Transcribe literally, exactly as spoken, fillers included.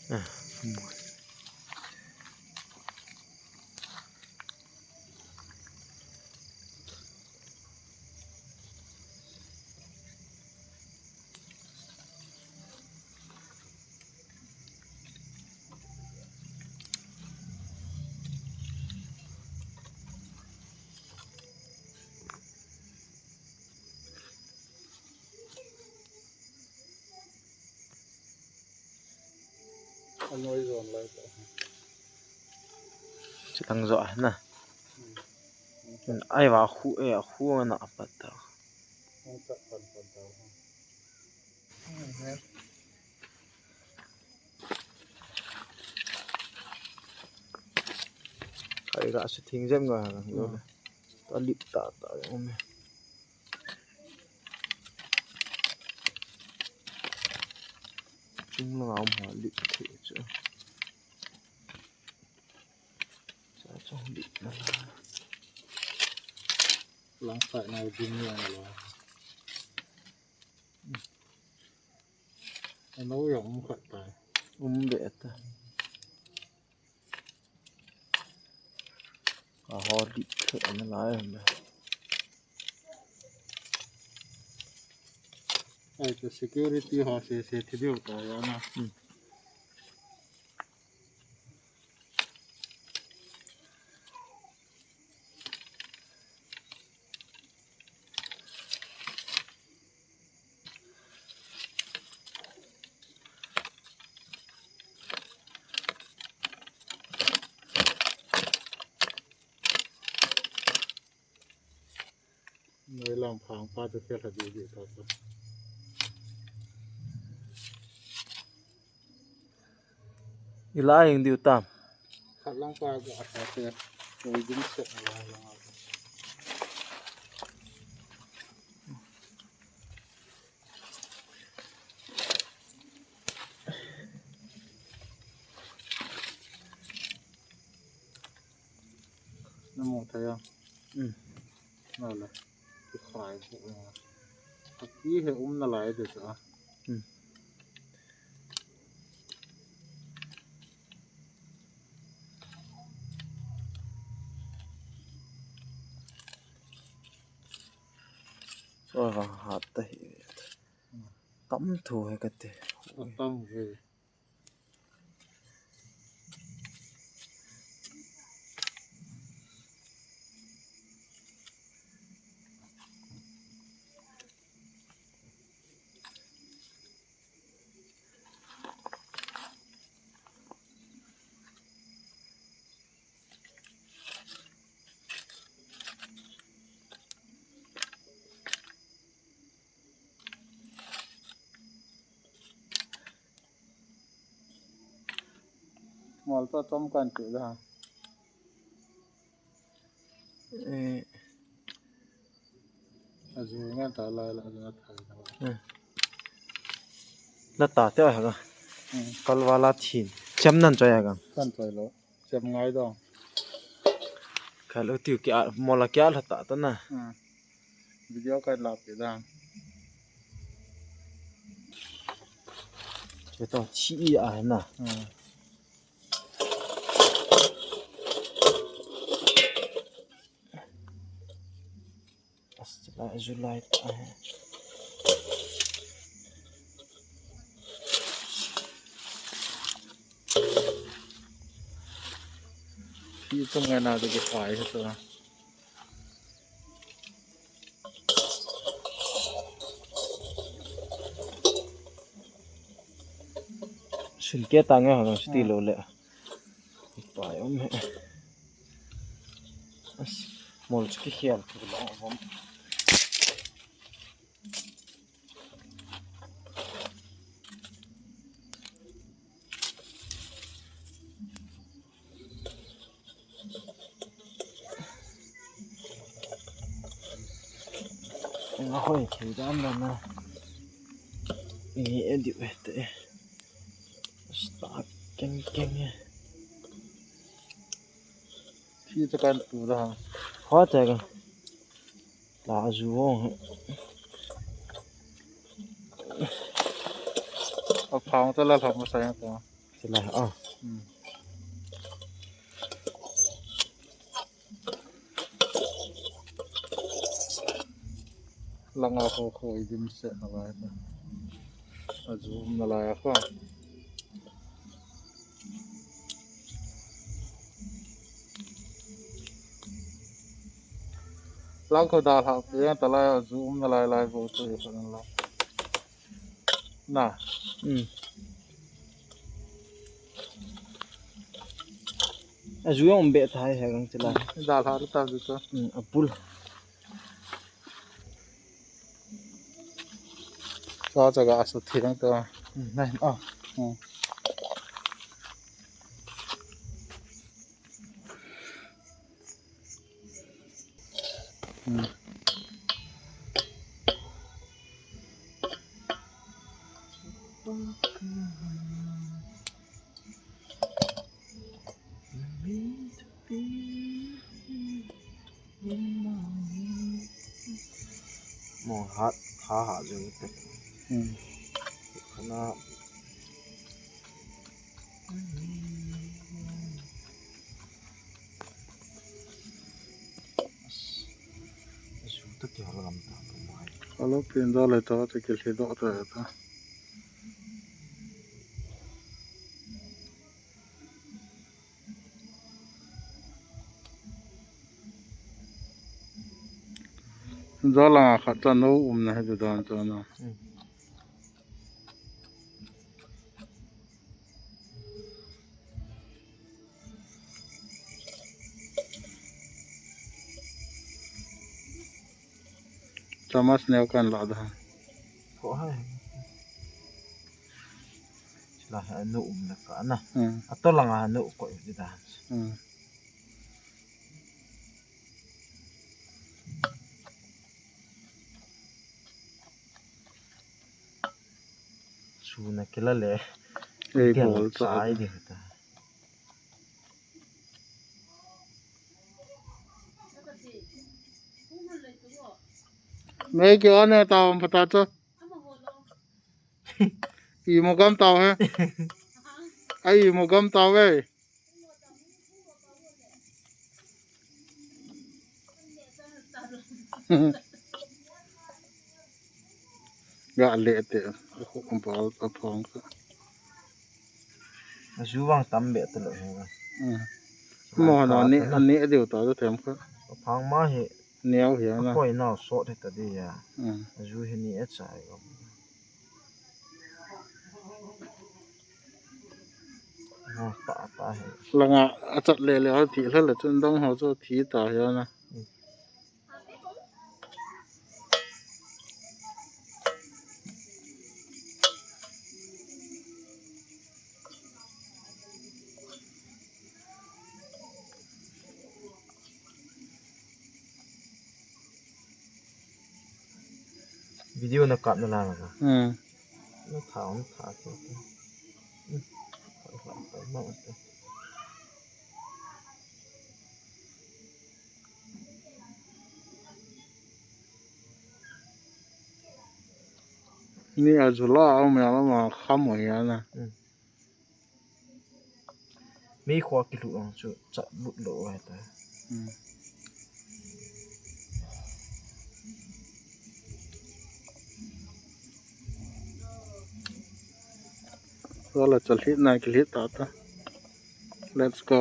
Ah. Anoi zon lai ta. Chilang zo na. Hmm. Ai va khu e, khu na apat ta. Hung chat pan pan ta. Hmm. Ai ga su thing jem ga. Hmm. Ta lip ta ta. Chung langa um ha lip thei chu. Cha chung lip na la. Lang sai na din ni ang lo. Ano yung um khat tai. Um be ta. A ho lip thei na lai um be. Ai, ka security ho se, se thi diu ta ya na. Hmm. Noi lang phang pa chu khel ha di di ta chu. Ila ing diu tam. Khat lang pa ga a sa te. Koi ding se a la lang a. Na mu thei a? Um. Na le. Ki khai bu na. Ki he um na lai de sa. Um. Choi vang hat ta hi. Tam tho he kati. Tam he. Mol to chom kan ti da. Eh. Azu ngan ta lai la, azu na thai na. Eh. La ta te ha ga. Hmm. Kalwa la thin. Chem nan choi ha ga. Kan choi lo. Chem ngai dong. Kalo tiu kia, mola kia la ta ta na. Hmm. Video kai la pe dang. Che to chi a na. Hmm. As, July, July ta hai. Phi tung ngai na de ke pai he to. Sun ke ta nge ha, sti lo le. Pai um he. As, mol chu ki hial tu lo bom. Nga hoi thei dan dan na. Nge e diu e te. Sta keng keng e. Phi cha kan tu da. Hua te ka. La zu ho. A phang ta la thak ma sa yang ta. Lai, ah. Hmm. Langa kho kho i dimset nalai ta. Aju um nalai a kho. Lang kho dalha pi talai aju um nalai lai vo tu i kho nalai. Na. Hmm. Aju um be thai he gang chila. Dalha ta ju ta. Hmm, apul. Sa chaga asu thi dang to. Hmm, nai, ah. Hmm. Hmm. Mo hat, tha hat jeng te. Hmm. Kana. Asu ta ki hal gam ta, ta mai. Alo pin do le ta, ta ki le do ta ta. Jalang a khat cha no um na he dan cha na. Hmm. Chamas neo kan la da. Ko hai. Sila ha no um na ka na. Hmm. Ato langa no ko di da. Hmm. Suna kila le. Ei, bol cha. Ai di ta. Mei ki on e tao pata cho. Imu gam tao he. Ai imu gam tao ve. Ga le te, a khu bal a phong kha. Aju vang tam be ta lo he. Hmm. Mo na ni, ani a diu ta them kha. Phong ma he. Neo hi na. Koi na so the ta di ya. Hmm. Aju he ni e cha ga. Langa achat le le a thi lha le chun dong ho chu thi ta hi na. Video na kap na la na. Hmm. Na tha, na tha, tha, tha. Hmm. Tha, tha, tha, tha, tha. Ni a jula a um ya ma kham mo ya na. Hmm. Mei khua kilut ang chu chat lut lo ai ta. Hmm. Wala chalhit na kilhit ta ta. Let's go.